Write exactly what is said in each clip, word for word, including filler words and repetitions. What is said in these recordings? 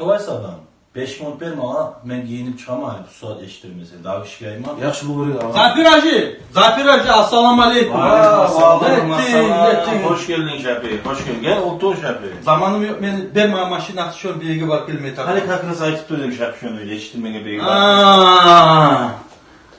Давай, Садам, беш минут бер магъа, мен гийинип чыгъаман, гьали бу сагьат эшитдирмесе, дагъы ишге айтма. Яхшы болур эди, агъа. Запир гьажи, Запир гьажи, ассаламу алейкум. Ва алейкум ассалам. Этдинг, этдинг. Хош гелдинг, Шапи, хош гелдинг. Гел, олтур, Шапи. Заманым ёкъ мени, бер магъа машина, шону биревге барып гелме тарыкъ. Гьали как раз айтып турдум, Шапи, шону эшитдирмеге биревге барып. А.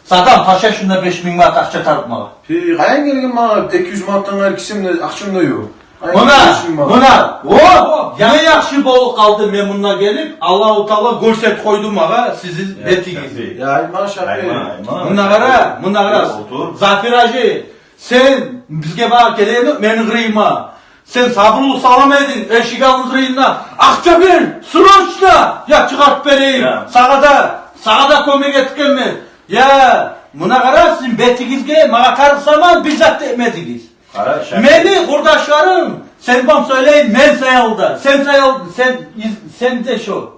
Садам, таша шунда беш минг манат акъча тарыкъ магъа. Гьей, къайдан гелген магъа эки юз манатдан къайры кисемде акъчам да ёкъ. Къайдан гелген беш минг манат? Муна, муна, о, яна яхшы болуп къалды мен мунда гелип, Аллагьу Таала гёрсетип къойду магъа сизин бетигизни. Я, айтма, Шапи. Айтма, айтма. Муна къара, муна къара. Олтур. Запир гьажи, сен бизге багъа гелеген ёкъ, мени къырыйыма. Сен сабурлукъ саламайдынг, эшик алды къырыйында. Акъча бер, срочно! Я, чыгъарып берейим. Я. Сагъа да, сагъа да кёмек этгенмен. Я, муна къара, сизин бетигизге магъа тарыкъ заман бир зат да этмедигиз. Къара, Шапи. Мени къурдашларым, сен бам сёйлейин, мен саялы да, сен саялы, сен, сен де шо.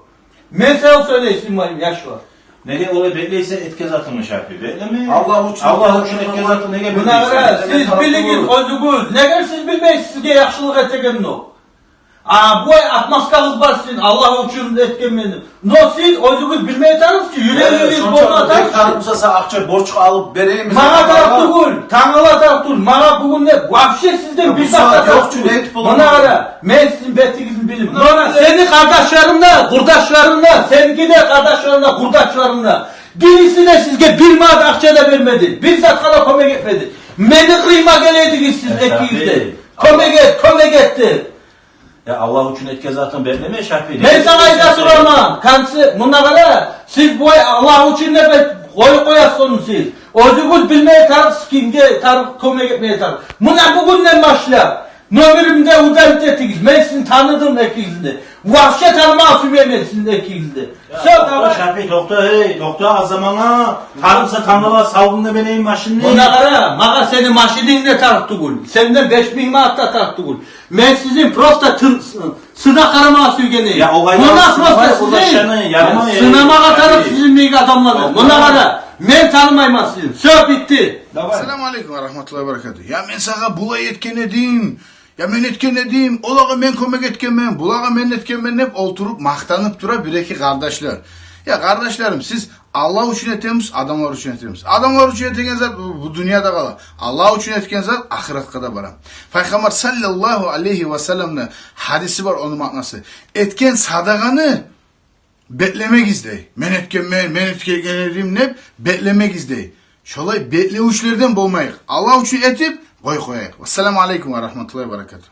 Мен саялы сёйлейсен, яшлар. Неге олай беклейсен этген затынгны, Шапи? Беклеме. Аллагь учун, Аллагь учун этген затынгны неге беклейсен? Муна къара, сиз билигиз оьзюгюз. Неге сиз билмейсиз сизге яхшылыкъ этегенни? А, бу ай отмазкагъыз бар сизин, Аллагь учун этгенмен деп. Но сиз оьзюгюз билме тарыкъсыз, юрегигиз болма тарыкъсыз. Бек тарыкъ буса, сагъа акъча борчгъа алып берейим. Магъа тарыкъ тюгюл, тангала тарыкъ тюгюл. Магъа бугюн де вообще сизден бир зат да тарыкъ тюгюл. Муна къара, мен сизин бетигизни билем. Муна сени къардашларынг да, къурдашларынг да, сеники де къардашларынг да, къурдашларынг да. Бириси де сизге бир манат акъча да бермеди. Бир затгъа да кёмек этмеди. Мени къырыйыма геледигиз сиз экигиз де. Кёмек эт, кёмек эт деп. Я, Аллагь учун этген затынг беклеме, Шапи. Мен сагъа айта тураман, конце, муна къара, сиз бу ай Аллагь учун деп эт, къоюп къоясыз ону сиз. Оьзюгюз билме тарыкъсыз кимге тарыкъ, кёмек этме тарыкъ. Муна бугюнден башлап номеримден удалить этигиз. Мен сизин таныдым экигизни де. Вообще танымагъа сюймеймен сизин экигизни де. Всё, токъта, давай. Шапи, токъта, эй, токъта, аз замангъа, тарыкъ буса тангала салгъын да берейим машинни. Муна къара, магъа сени машининг де тарыкъ тюгюл. Сенден беш минг манат да тарыкъ тюгюл. Мен сизин просто тын-, сынап къарамагъа сюйген эдим. Я, огъай, муна просто сынамай, сизин огъай, ярамай, сынамагъа тарыкъ сизин бек адамланы. Муна къара, мен танымайман сизин. Всё, битди. Давай. Ассаламу алейкум ва рагьматуллагьи ва баракатугь. Я, мен сагъа булай этген эдим. Я, мен этген эдим, олагъа мен кёмек этгенмен, булагъа мен этгенмен деп олтуруп макътанып тура бир-эки къардашлар. Я, къардашларым, сиз Аллагь учун этемисиз, адамлар учун этемисиз? Адамлар учун этеген зат бу, бу дюньяда къала. Аллагь учун этген зат ахыратгъа да бара. Пайхаммар саллаллагьу алайгьи ва салламны гьадиси бар, ону маънасы: этген садагъаны беклемегиз дей. Мен этгенмен, мен этген эдим деп беклемегиз дей. Шолай беклевючлерден болмайыкъ. Аллагь учун этип къоюп къояйыкъ. Вассаламу алейкум ва рагьматуллагьи ва баракатугь.